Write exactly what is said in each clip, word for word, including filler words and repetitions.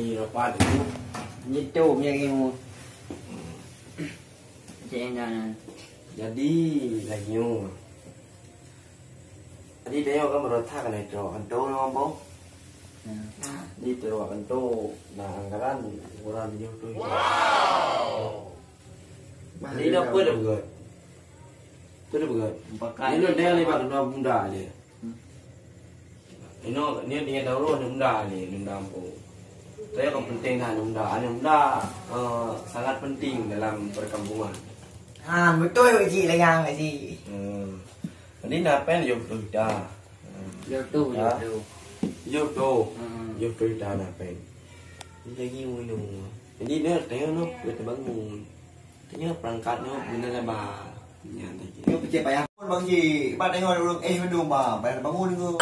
Di lepas tu. Nyetum yang ilmu. Cik Endah na. Jadi, lagèe nyoe. Jadi, tanyoe kan beurata kan itu, kan tu nama bang? Hmm. Di tu kan tu, nah, anggaran kurang tujuh puluh. Wow. Jadi, dah apa dah berat? Apa dah berat? Empat kali. Ini dah lewat dua bunda dia. Hmm. Inoe, nyoe tinggai daurah aneuk muda ni, aneuk muda gampông. Saya kan penting dah aneuk muda. Aneuk muda, eh, sangat penting dalam perkampungan. Ha, beutôi Pak Cik, lagèe Pak Cik. Hmm. Jadi, na péng tujoh ploh juta. Hmm. Tujoh ploh, tujoh ploh. Tujoh ploh. Hmm. Tujoh ploh juta na péng. Jadi, lagèe nyoe. Jadi, na péng nyoe, kita bangun. Tanyoe peurangkat nyoe beuna laba. Nyan tadi. Nyoe peucit payah pun Bang Ji. Bak tanyoe ureueng éh mandum ba, payah bangun nyoe.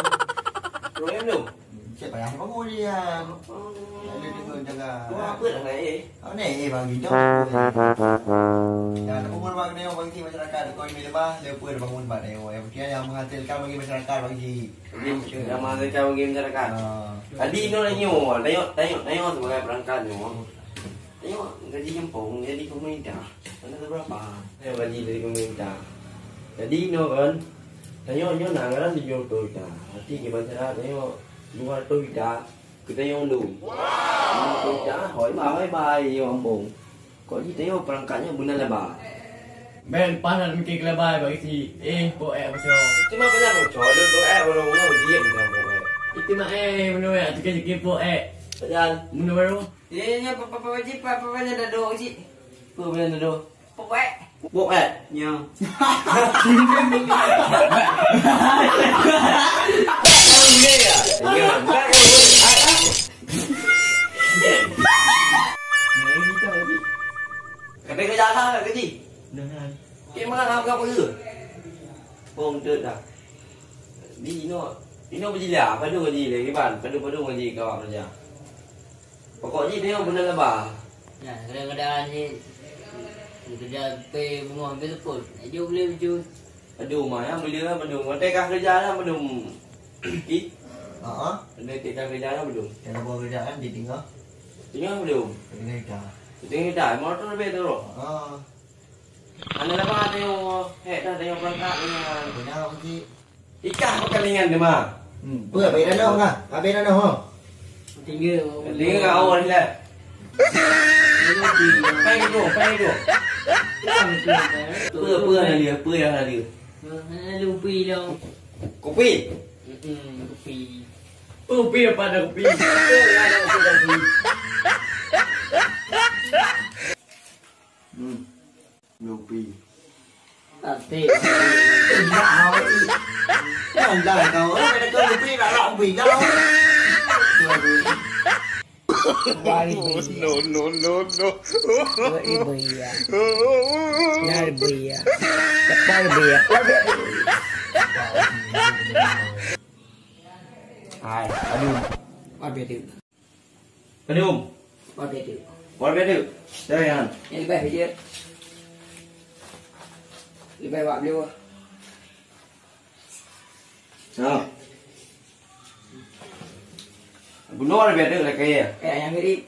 Ureueng éh mandum? Peucit payah bangun dia. Ada dengar jaga. Wah, apa dah naik éh? Oh, naik éh Bang Ji. Jom. Ya, bangun bak tanyoe Bang Ji, masyarakat kau ini laba, lepas bangun bak tanyoe. Yang penting yang menghasilkan bagi masyarakat Bang Ji. Yang menghasilkan bagi masyarakat. Ah. Tadi nyoe nyoe, tanyoe, tanyoe, tanyoe sebagai peurangkat nyoe. Tengok gaji gampông, gaji pemerintah. Mana seberapa? Tengok gaji dari pemerintah. Jadi, inoe kan, tengok nyoe na anggaran tujoh ploh juta. Berarti kiban cara tengok dua ratus juta, kita yang untung. Dua ratus juta, hoi bah, hoi bah, ya ampun. Kok ji tengok perangkatnya beuna laba. Ben, pas nak mikir kelebai bagi si, eh, po ek bocor. Cuma banyak bocor, ada tu ek, orang-orang diam di kampung ek. Itu mak eh, menurut ek, cekik-cekik po ek. Pajan. Menurut baru. Ye, nya, pa, pa, pa, cik, pa, pa, pa, nya dah dok, cik. Apa benda dah dok? Pa, pa, eh. Bok, eh? Nya. Boleh ya? Ya, tak ada. Kata kerja lah, kerja. Dah, dah. Kau mana nak buka apa ke? Bong, tu dah. Di ino, ino berjila, padu ngaji lagi ban, padu-padu ngaji kau kerja. Pokok jih dia beuna laba. Nah, kadang-kadang jih, kerja pe bungoh habis seupôt. Aju beli baju. Aduh, ma, ya, beli lah, aduh. Ngon teuka kerja lah, aduh. Ki? Ha, ha. Ngon teuka kerja lah, aduh. Yang nak buat kerja kan, di tengah. Tengah, aduh. Di tengah kita. Di tengah kita, motor lebih tu, bro. Ha. Hana laba tanyoe, hék dah tanyoe peurangkat nyan. Beuna, Pak Cik. Ikah peukalingan teuma. Hmm, peue, peue dah noh, kah? Habéh dah noh, ho? Tinggal. Tinggal awal dah. Pai tu, pai tu. Peue, peue hana dia, peue yang hana dia? Hana lupi dah. Kopi? Mm-mm, kopi. Kopi apa ada kopi? Hmm. Lupi. Tapi. Nah, awak ni. Kan dah kau, eh, pada kau lupi, nak lak lupi kau. Wah, no, no, no, no. Wah, ibu iya. Nah, ibu iya. Cepat ibu iya. Hai, aduh. Habis tu. Padum. Wah, beda. Wah, beda. Saya yang. Yang lebih beda. Lebih wak beliau. Ha. Bunuh lebih beda lagi ya. Eh, yang mirip.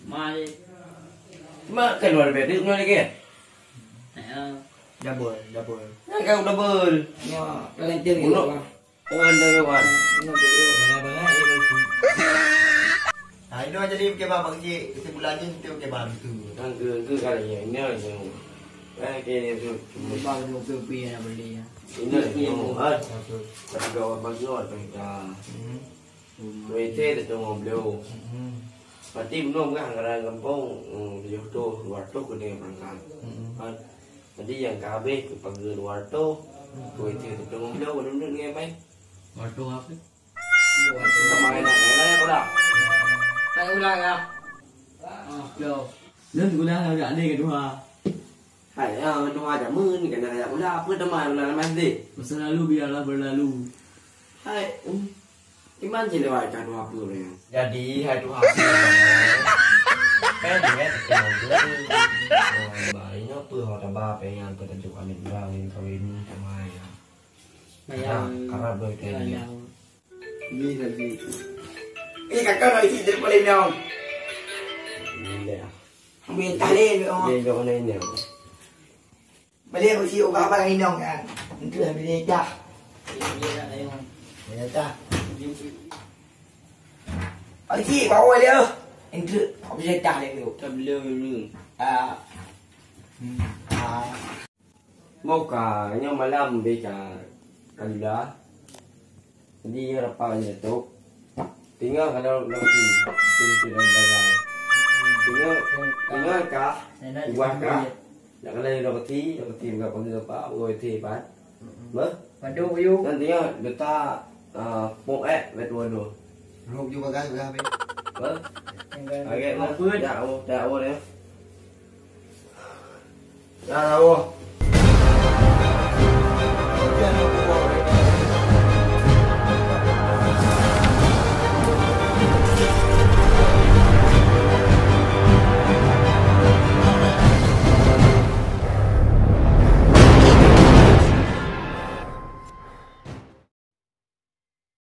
Mai. Mak kan luar beda punya lagi ya. Heeh. Double, double. Nah, kau double. Ya, kalian tengok. Bunuh. Wan, wan. Bangai-bangai, ya, Bang Cik. Nah, ini jadi kebab Bang Cik. Kesimpulan ni kita kebab tu. Kan ke, ke kali ni, ini aja. Eh, kayaknya tu. Bang, tu, tu, pi yang beli ya. Ini aja. Iya, iya. Tapi kalau bagi orang kita. Hmm. Duit tu, tu, tu, tu. Hmm. Berarti belum kan, kadang gampông, hmm, tujuh ratus, dua ratus kena berangkat. Hmm. Kan? Jadi nyang ka habéh keu pageue dua ratus, keu itu teupeue ngon bloe, uneun-uneun ngon mai. Dua ratus apa? Sama dengan lain-lain udah. Tak ulang ya. Ah, bloe. Lôn guna agak ni kedua. Hai, ya, kedua jameun, kena raya udah. Apa teman ulang nama SD? Masa lalu biarlah berlalu. Hai, hmm. Iman cit lewat ka dua puluh nyan. Jadi, hai Tuhan. Kan dia kena dulu. Oh, ba, ini apa ho taba pengen kata juk aneuk urang ni kawin ni sama ya. Mayang. Karab doi tadi. Mayang. Ni tadi. Eh, kakak nak isi jadi paling dong. Boleh. Boleh tak boleh, oh. Boleh, boleh, boleh. Boleh, mesti ubah abang inong kan. Untuk boleh dah. Boleh dah. Pak Cik, bawa dia. Untuk boleh dah dia tu. Tak boleh dulu. Ah. Hmm. Ah. Moka, nyoe malam beka kalula. Jadi nyoe rapa nyoe tu. Tinggal kalau lagi betul-betul dagai. Tinggal, tinggal kah? Buah kah? Nak kena yang dapati, dapati bukan panggil apa, bukan itu hebat. Bah? Padu you. Dan tinggal letak uh, pong ek betul tu. Ruk juga kan, dah habis. Bah? Tinggal. Agak lah. Apa? Ya, oh, ya, oh, ya. Ya, oh.